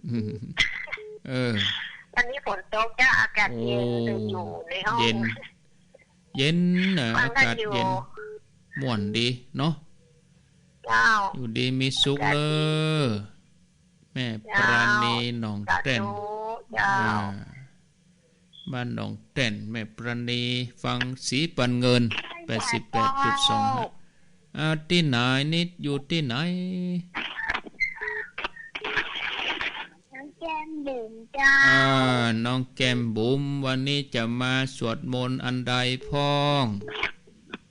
อืม เออ วันนี้ฝนตกเจ้า อากาศเย็น โอ้ อยู่ในห้อง เย็น เย็นนะ ฟัง อากาศเย็น ท่านอยู่ ม่วนดีเนาะ เจ้า อยู่ดีมีสุข อากาศดี เน้อ แม่ปราณี เจ้า หนองแต้น สาธุ เจ้า อ่า บ้านหนองแต้น แม่ปราณี ฟังสีปันเงิน แปดสิบแปดจุดสองห้า อ่า ตี้ไหนนี่ อยู่ตี้ไหน น้องแก้มบุ๋มเจ้า อ่า น้องแก้มบุ๋ม วันนี้จะมาสวดมนต์อันใดพ่อง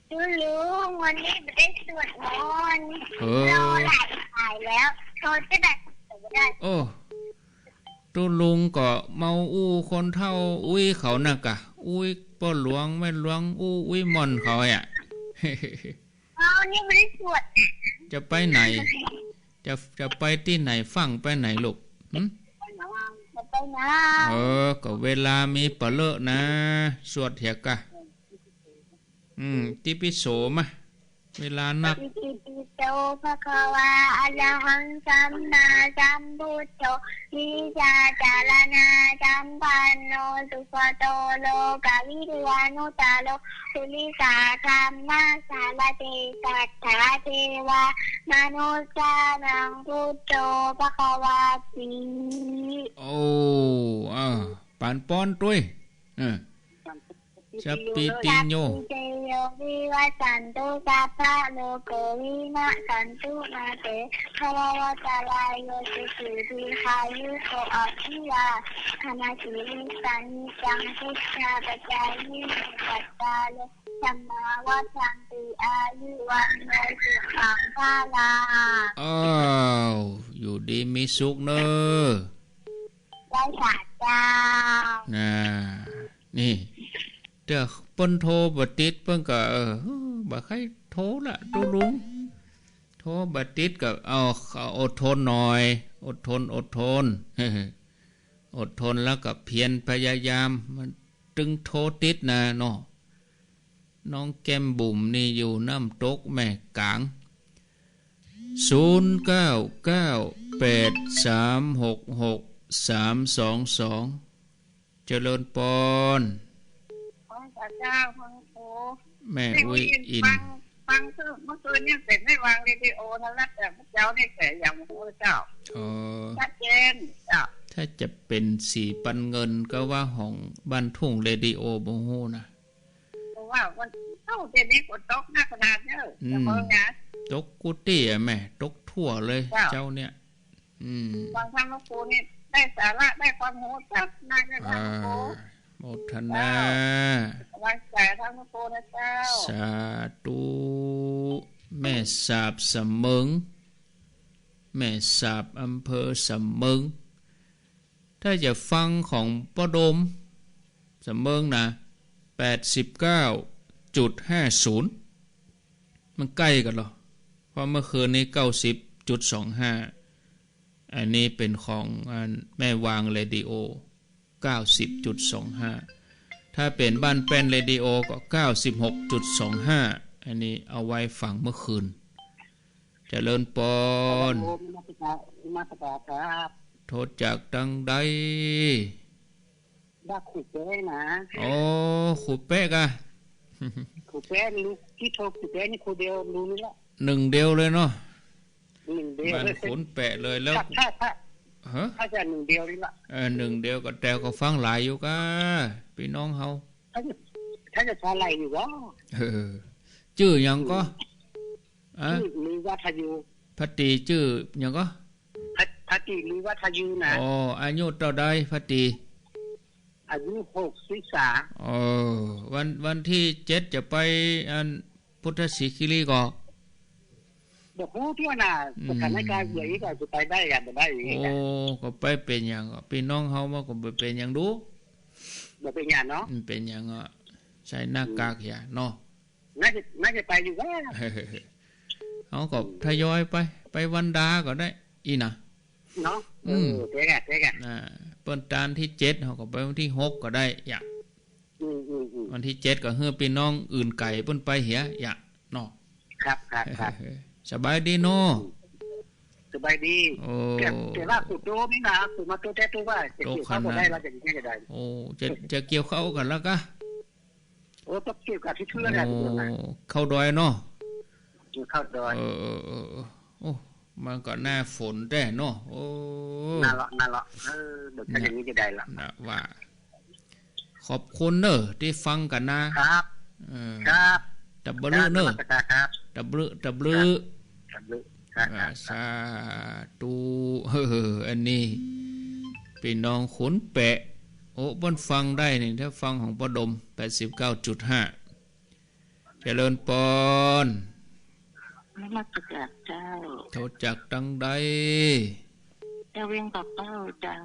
เจ้าลุง วันนี้บ่ได้สวดมนต์ เออ รอหลายสายแล้ว โทรจะแบบบ่ได้ โอ้ ตุ๊ลุงก็เมาอู้คนเฒ่าอุ้ยเขาน่ะกะ อุ้ยป้อหลวงแม่หลวง อู้อุ้ยหม่อนเขาอะ เอา นี่บ่ได้สวด จะไปไหน จะ จะไปตี้ไหน ฟั่งไปไหนลูก หึ จะไปไหน เออ ก็เวลามีปะเลอะนะ สวดเหียกะ อืม ติปิโสมา เวลานัก อิติปิโส ภะคะวา อะระหัง สัมมาสัมพุทโธ วิชชาจารณะสัมปันโน สุขโต โลกวิทู อนุตตโร ปุริสธรรมสารถิ สัทธาเทวามนุสสานัง พุทโธ ภะคะวาติ โอ้ อ่า ปานป้อนตวย เออ สัพพิติโย สัพพิติโย วิวัชชันตุ สัพพะโรโค วินัสสันตุ มาเต ภะวัตวันตะรายโย สุขี ทีฆายุโก อะภิวาทะนะสีลิสสะ นิจจัง วุฑฒาปะจายิโน จัตตาโร ธัมมา วัฑฒันติ อายุ วัณโณ สุขัง พะลัง อ้าว อยู่ดีมีสุขเน้อ ได้สาเจ้า น่ะ นี่ เตื้อเปิ้นโทรบ่ติด เปิ้นก็ เออ บ่ใค่โทรละ ตุ๊ลุง โทรบ่ติดก็ เอา เอาอดทนหน่อย อดทน อดทน อดทนแล้วก็เพียรพยายาม มันตึงโทรติดนะเนาะ น้องแก้มบุ๋มนี่อยู่น้ำตกแม่กลาง ศูนย์เก้าเก้าแปดสามหกหกสามสองสอง เจริญปอน ขอพระเจ้า พระครู แม่ แม่ อุ๊ย อุ๊ยอิน ฟัง ฟังเมื่อคืนเนี่ย เป๋นแม่วางเรดิโอนั่นแหละ แต่เมื่อเช้านี่แป๋ยังบ่ฮู้เจ้า อ๋อ ชัดเจนเจ้า ถ้าจะเป๋นสีปันเงินก็ว่าของบ้านทุ่งเรดิโอบ่ฮู้นะ เพราะว่าวันเช้าเดี๋ยวนี้ฝนตกหนักขนาดเนี้ย อืม เจ้าเมืองนะ ตกกู้ตี้อะแม่ ตกทั่วเลย เจ้า เจ้าเนี่ย อืม ฟังธรรมครูนี่ได้สาระ ได้ความรู้จักนะ อ่า ธรรมครู โมทนา เจ้า วางใจธรรมครูนะเจ้า สาธุ แม่สาบสะเมิง แม่สาบ อำเภอสะเมิง ถ้าจะฟังของป้อโดมสะเมิงนะ แปดสิบเก้าจุดห้าศูนย์ มันใก้กั๋นเหรอ เพราะเมื่อคืนนี้ เก้าสิบจุดสองห้า อันนี้เป๋นของอันแม่วางเรดิโอ เก้าสิบจุดสองห้า ถ้าเป๋นบ้านแป้นเรดิโอก็ เก้าสิบหกจุดสองห้า อันนี้เอาไว้ฟังเมื่อคืน เจริญปอน นมัสการ นมัสการครับ โทรจากตังใด บ้านครูแป๊ะนะ อ๋อ ครูแป๊ะกะ ครูแป๊ะ ลูกตี้โทรครูแป๊ะนี่คนเดียว ลูกนี่ละ หนึ่งเดียวเลยเนาะ หนึ่งเดียว บ้านครูแป๊ะเลย แล้ว ถ้า ถ้า ถ้า ฮะ ถ้าจะหนึ่งเดียวนี่ละ เออ หนึ่งเดียวก็ แต่ก็ฟังหลายอยู่กะ ปี้น้องเฮา ถ้าจะ ถ้าจะฟังหลายอยู่วะ เออ จื้อหยังก็ อืม อะ จื้อลือวัฒยู พระตรีจื้อหยังก็ พระ พระตรีลือวัฒยูนะ อ๋อ อายุเต้าใดพระตรี อายุหกสิบสาม เออ วัน วันตี้เจ็ดจะไปอันพุทธสีคิริก่อ บ่ฮู้เตื้อน่ะ อืม สถานการณ์เดี๋ยวนี้ก็จะไปได้กั๋นบ่ได้อีก โอ้ ก็ไปเป๋นหยังก็ ปี้น้องเฮามันก็บ่เป๋นหยังดู บ่เป๋นหยังเนาะ อืม เป๋นหยังก็ใส่หน้ากากเหียเนาะ น่าจะ น่าจะไปอยู่ว่า เฮาก็ทยอยไป ไปวันดาก็ได้ อี้นะ เนาะ อืม เออ เต๊กอะ เต๊กอะ อ่า เปิ้นตานตี้เจ็ด เฮาก็ไปวันตี้หกก็ได้ ยะ อืม อืม อืม วันตี้เจ็ดก็หื้อปี้น้องอื่นไก๋เปิ้นไปเหีย ยะ เนาะ ครับ ครับ ครับ สบายดีเนาะ อืม สบายดี โอ้ แต่ แต่ว่ากูโตนี่นะ กูมาโตแต่โตว่าจะเกี่ยวข้าวบ่ได้แล้ว จะยังไงก็ได้ โอ้ จะ จะเกี่ยวข้าวกั๋นแล้วกะ โอ้ ต้องเกี่ยวกับที่เพื่อนนะ โอ้ ข้าวดอยเนาะ เกี่ยวข้าวดอย เออ เออ เออ เออ โอ้ มันก็หน้าฝนแต๊เนาะ โอ้ นั่นละ นั่นละ เออ บ่ใช่อย่างนี้จะได้ละ นะว่า ขอบคุณเน่อตี้ฟังกั๋นนะ ครับ เออ ครับ ตับเบลอเน่อ ครับ นมัสการครับ ตับเบลอ ตับเบลอ ครับ ตับเบลอ ครับ อ่า ครับ สาธุ เออ อันนี้ ปี้น้องขุนแปะ โอ้ เปิ้นฟังได้นี่ ถ้าฟังของป้อดม แปดสิบเก้าจุดห้า เจริญปอน นมัสการเจ้า โทรจากตังใด จากเวียงป่าเป้าเจ้า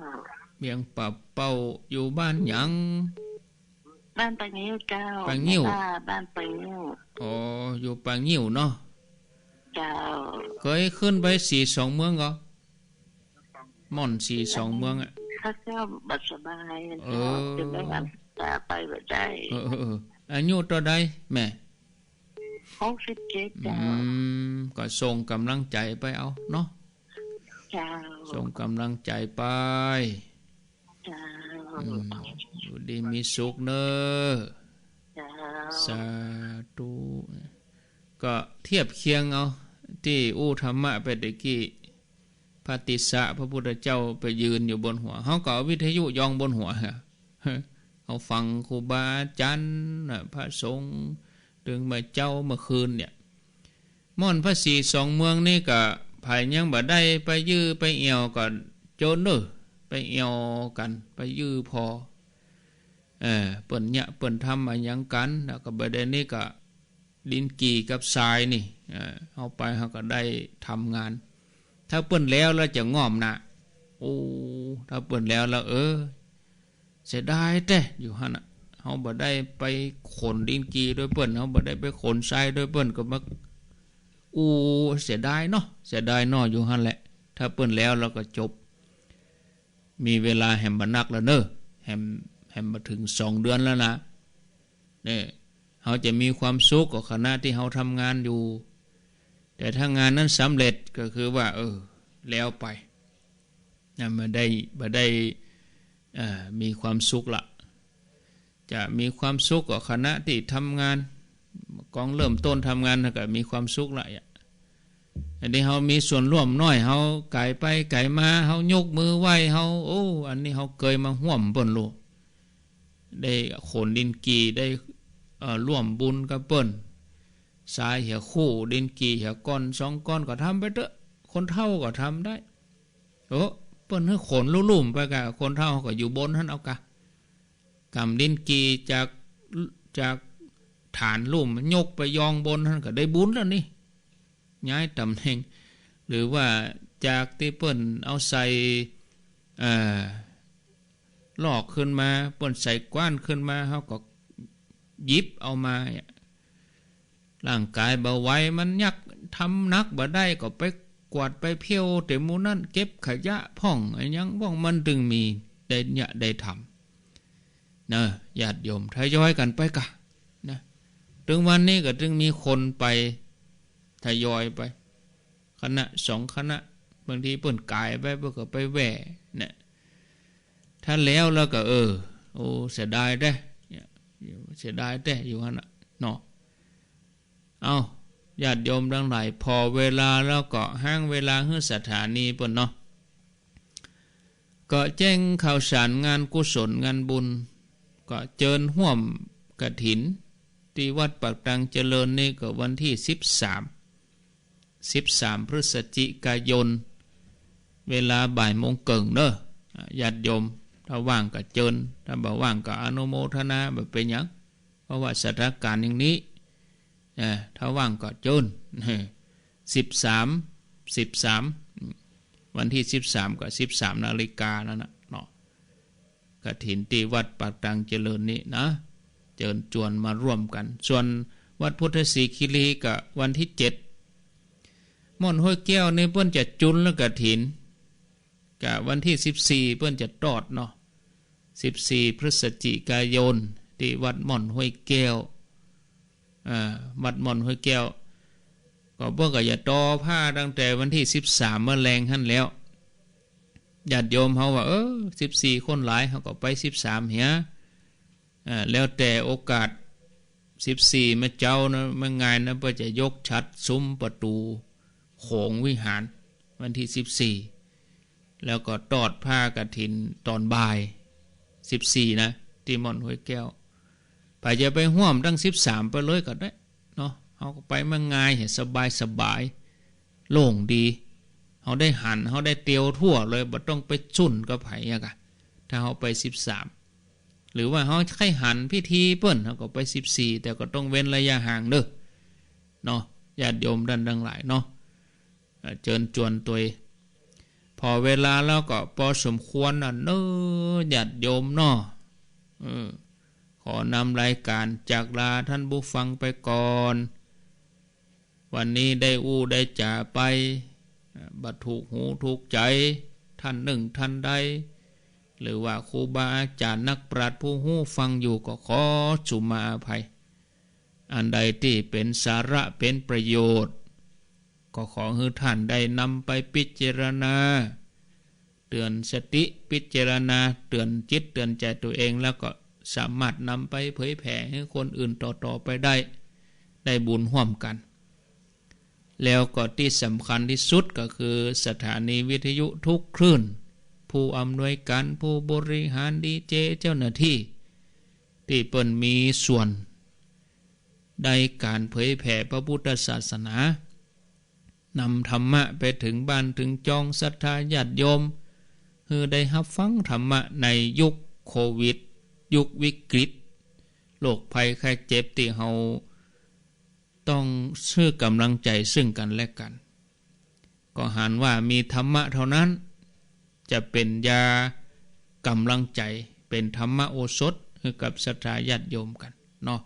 เวียงป่าเป้า อยู่บ้านหยัง บ้านป่างิ้วเจ้า ป่างิ้ว แม่ป้าบ้านป่างิ้ว อ๋อ อยู่ป่างิ้วเนาะ เจ้า เกยขึ้นไปสีสองเมืองก่อ ม่อนสีสองเมืองอะ ข้าเจ้าบ่สบาย เออ เจ้า จึงได้อันตาไปบ่ได้ เออ เออ เออ อายุเต้าใดแม่ หกสิบเจ็ด เจ้า อืม ก็ส่งก๋ำลังใจ๋ไปเอาเนาะ เจ้า ส่งก๋ำลังใจ๋ไป เจ้า อืม อยู่ดีมีสุขเน่อ เจ้า สาธุ ก็เทียบเคียงเอา ตี้อู้ธรรมะไปตะกี้ พระติสสะ พระพุทธเจ้าไปยืนอยู่บนหัว เฮาก็เอาวิทยุยองบนหัว เฮาฟังครูบาอาจ๋ารย์น่ะ พระสงฆ์ ตึงบ่าเจ๊าเมื่อคืนเนี่ย ม่อนพระสีสองเมืองนี่ก็ ใผยังบ่ได้ไปยื้อไปเอี่ยวก็โจนเน่อ ไปเอี่ยวกั๋น ไปยื้อผ่อ เออ เปิ้นเยียะเปิ้นทำอะหยังกั๋น แล้วก็บ่าเดี่ยวนี้ก็ ดินกี่กับทรายนี่ เออ เฮาไปเฮาก็ได้ทำงาน ถ้าเปิ้นแล้วแล้วจะง่อมนะ โอ้ ถ้าเปิ้นแล้วแล้ว เออ เสียดายแต๊อยู่หั้นน่ะ เฮาบ่ได้ไปขนดินกี่ตวยเปิ้น เฮาบ่ได้ไปขนทรายตวยเปิ้น ก็มาอู้เสียดายเนาะ เสียดายเนาะอยู่หั้นแหละ ถ้าเปิ้นแล้วแล้วก็จบ มีเวลาแหมบ่นักแล้วเน่อ แหม แหมบ่เถิงสองเดือนแล้วนะ เนี่ย เฮาจะมีความสุขกับขณะตี้เฮาทำงานอยู่ แต่ถ้างานนั้นสำเร็จก็คือว่า เออ แล้วไป นะ บ่ได้ บ่ได้ เอ่อ มีความสุขละ จะมีความสุขกับขณะตี้ทำงาน ก่อนเริ่มต้นทำงานน่ะก็มีความสุขละ อันนี้เฮามีส่วนร่วมน้อย เฮาก๋ายไปก๋ายมา เฮายกมือไหว้ เฮา โอ้ อันนี้เฮาเกยมาฮ่วมเปิ้นโล ได้ขนดินกี่ ได้ เอ่อ ร่วมบุญกับเปิ้น ทรายเหียคู่ ดินกี่เหียก้อนสองก้อนก็ทำไปเต๊อะ คนเฒ่าก็ทำได้ โอ้ เปิ้นหื้อขนลุ่มๆ ไปกะ คนเฒ่าก็อยู่บนหั้นเอากะ ก๋ำดินกี่จาก จากฐานลุ่มยกไปยองบนหั้นก็ได้บุญแล้วนี่ ย้ายต๋ำแหน่ง หรือว่าจากตี้เปิ้นเอาใส่ เอ่อ ลอกขึ้นมา เปิ้นใส่ก้านขึ้นมา เฮาก็หยิบเอามาเนี่ย ร่างก๋ายบ่ไหว มันยัก ทำหนักบ่ได้ ก็ไปกวาดไปเผี้ยวเต๋มหมู่นั้น เก็บขยะพ่อง อะหยังพ่อง มันตึงมีได้เยียะได้ทำ เนาะ ญาติโยม ทยอยกั๋นไปกะ นะ ตึงวันนี้ก็ตึงมีคนไป ทยอยไป คณะสองคณะ บางทีเปิ้นก๋ายไป เปิ้นก็ไปแว่ เนี่ย ถ้าแล้วแล้วก็ เออ โอ้ เสียดายแต๊ เนี่ย เสียดายแต๊อยู่หั้นน่ะ เนาะ เอ้า ญาติโยมตังหลาย ผ่อเวลาแล้วก็ฮ้างเวลาหื้อสถานีเปิ้นเนาะ ก็แจ้งข่าวสารงานกุศลงานบุญ ก็เจิญฮ่วมกฐิน ตี้วัดปากตังเจริญนี่ก็วันตี้สิบสาม สิบสามพฤศจิกายน เวลาบ่ายโมงเกิ่งเนาะ อ่า ญาติโยม ถ้าว่างก็เจิญ ถ้าบ่ว่างก็อนุโมทนา บ่เป๋นหยัง เพราะว่าสถานการณ์อย่างนี้ อ่า ถ้าว่างก็เจิญ สิบสาม สิบสาม วันตี้สิบสามก็สิบสามนาฬิกานั่นน่ะเนาะ กฐินตี้วัดปากตังเจริญนี่นะ เจิญจวนมาร่วมกั๋น ส่วนวัดพุทธศรีคีรีก็วันตี้เจ็ด ม่อนห้วยแก้วนี่เปิ้นจะจุลกฐิน ก็วันตี้สิบสี่เปิ้นจะตอดเนาะ สิบสี่พฤศจิกายน ตี้วัดม่อนห้วยแก้ว อ่า วัดม่อนห้วยแก้ว ก็เปิ้นก็จะต่อผ้าตั้งแต่วันตี้สิบสามเมื่อแลงหั้นแล้ว ญาติโยมเฮาว่า เออ สิบสี่คนหลาย เฮาก็ไปสิบสามเหีย อ่า แล้วแต่โอกาส สิบสี่เมื่อเจ๊านะ เมื่องายนะ เปิ้นจะยกฉัตรสุมประตู๋โขงวิหาร วันตี้สิบสี่ แล้วก็ตอดผ้ากฐินต๋อนบ่าย สิบสี่นะ ตี้ม่อนห้วยแก้ว ใผจะไปฮ่วมตั้งสิบสามไปเลยก็ได้เนาะ เฮาก็ไปเมื่องาย สบายๆ โล่งดี เฮาได้หัน เฮาได้เตียวทั่วเลย บ่ต้องไปสุนกับใผอะกะ ถ้าเฮาไปสิบสาม หรือว่าเฮาใค่หันพิธีเปิ้น เฮาก็ไปสิบสี่ แต่ก็ต้องเว้นระยะห่างเน่อ เนาะ ญาติโยมต้านตังหลายเนาะ อ่า เจิญจวนตวย ผ่อเวลาแล้วก็ปอสมควรน่ะเน่อ ญาติโยมเนาะ เออ ขอนำรายก๋านจากลาต้านผู้ฟังไปก่อน วันนี้ได้อู้ได้จ๋าไป อ่า บ่ถูกหูถูกใจ๋ต้านนึ่งต้านใด หรือว่าครูบาอาจ๋ารย์นักปราชญ์ผู้ฮู้ฟังอยู่ก็ขอสุมาอภัย อันใดตี้เป๋นสาระเป๋นประโยชน์ ก็ขอหื้อต้านได้นำไปพิจารณา เตื๋อนสติพิจารณา เตื๋อนจิตเตื๋อนใจ๋ตั๋วเอง แล้วก็สามารถนำไปเผยแผ่หื้อคนอื่นต่อๆ ไปได้ ได้บุญฮ่วมกั๋น แล้วก็ตี้สำคัญตี้สุดก็คือสถานีวิทยุทุกคลื่น ผู้อำนวยก๋าน ผู้บริหาร ดีเจ เจ้าหน้าตี้ ตี้เปิ้นมีส่วนในก๋านเผยแผ่พระพุทธศาสนา นำธรรมะไปเถิงบ้านเถิงจองศรัทธาญาติโยม หื้อได้ฮับฟังธรรมะในยุคโควิด ยุควิกฤต โรคภัยไข้เจ็บตี้เฮาต้องหื้อก๋ำลังใจ๋ซึ่งกั๋นและกั๋น ก็หันว่ามีธรรมะเท่านั้น จะเป๋นยาก๋ำลังใจ๋ เป๋นธรรมโอสถหื้อกับศรัทธาญาติโยมกั๋นเนาะ